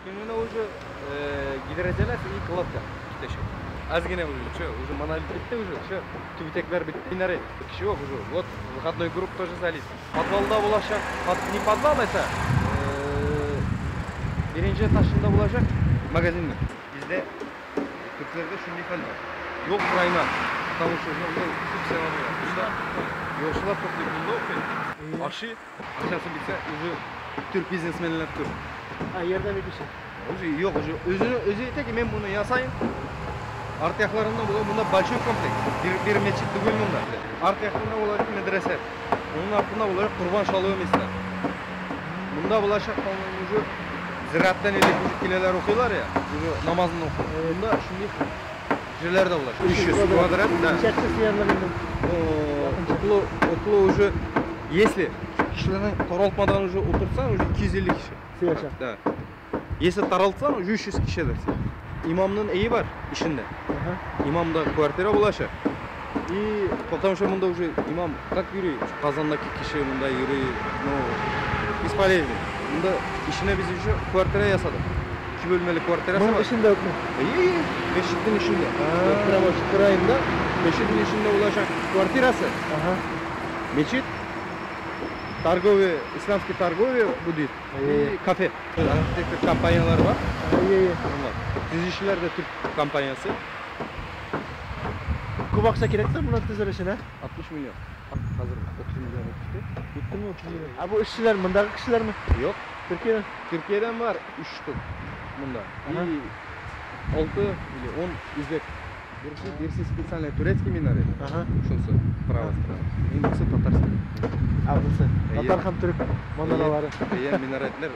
Көненә уже гидроизоляция и кладка китәчәк. Аз генә уже, все, уже монолит бетте уже, все, түбәтәкләр бетте. Минарет, кеше юк уже. Вот выходной групп тоже залит. Подвалда булачак, не подвал это, беренче этажында булачак магазинның. Бездә түркләрдә шундый хәл бар. Юл крайна, потому что уже күп сәбәбе бар. Монда юлчылар туктый, монда укый. Ашый, акчасы бетсә, уже түрк бизнесменлар күп. А, ярдәм итүче. Уже юк, уже үзенә үзе әйтә ки, мин моны ясайым. Арт якларында була, монда большой комплекс. Бер мәчет түгел монда. Арт якларында булачак мәдрәсә. Оның артында булачак корбан чалу место. Монда булачак, по-моему, уже зираттан элек уже киләләр укыйлар я, уже намазын укый. Монда шундый җирләр дә булачак. 300 квадрат, да. Ничә кеше сыярлык инде? Около уже, если кешеләрне таралтмадан уже утыртсаң, уже 250 кеше. Сыячак. Да. Если таралтсаң, уже 300 кешедер. Имамның өе бар эчендә. Имамда квартира булачак. И потому что монда уже имам как йөри, Казандагы кеше монда йөри, ну, бесполезно. Монда эченә без еще квартира ясадык. 2 бүлмәле квартирасы Моның бар. эчендә үкме? Әйе, мәчетнең эчендә. Прямо краенда мәчетнең эчендә булачак квартирасы. Мечеть, торговый, исламский торговля будет и кафе. Архитектор компаниялары бар. Әйе. Төзүчеләр дә түрк компаниясе. Күп акча кирәктер моны төзер өчен, ә? 60 миллион. Хәзер 30 миллион үтте. Үттеме 30 миллион? А бу эшчеләр мондагы кешеләрме? Юк. Төркиядән? Төркиядән бар 3 штук монда. И 6 или 10 үзбәк. Берсе специальный турецкий минарет. Шунысы правая сторона. И бусы татарский. А бусы. Әйе. Татар һәм төрек манаралары. Әйе, минаретләр.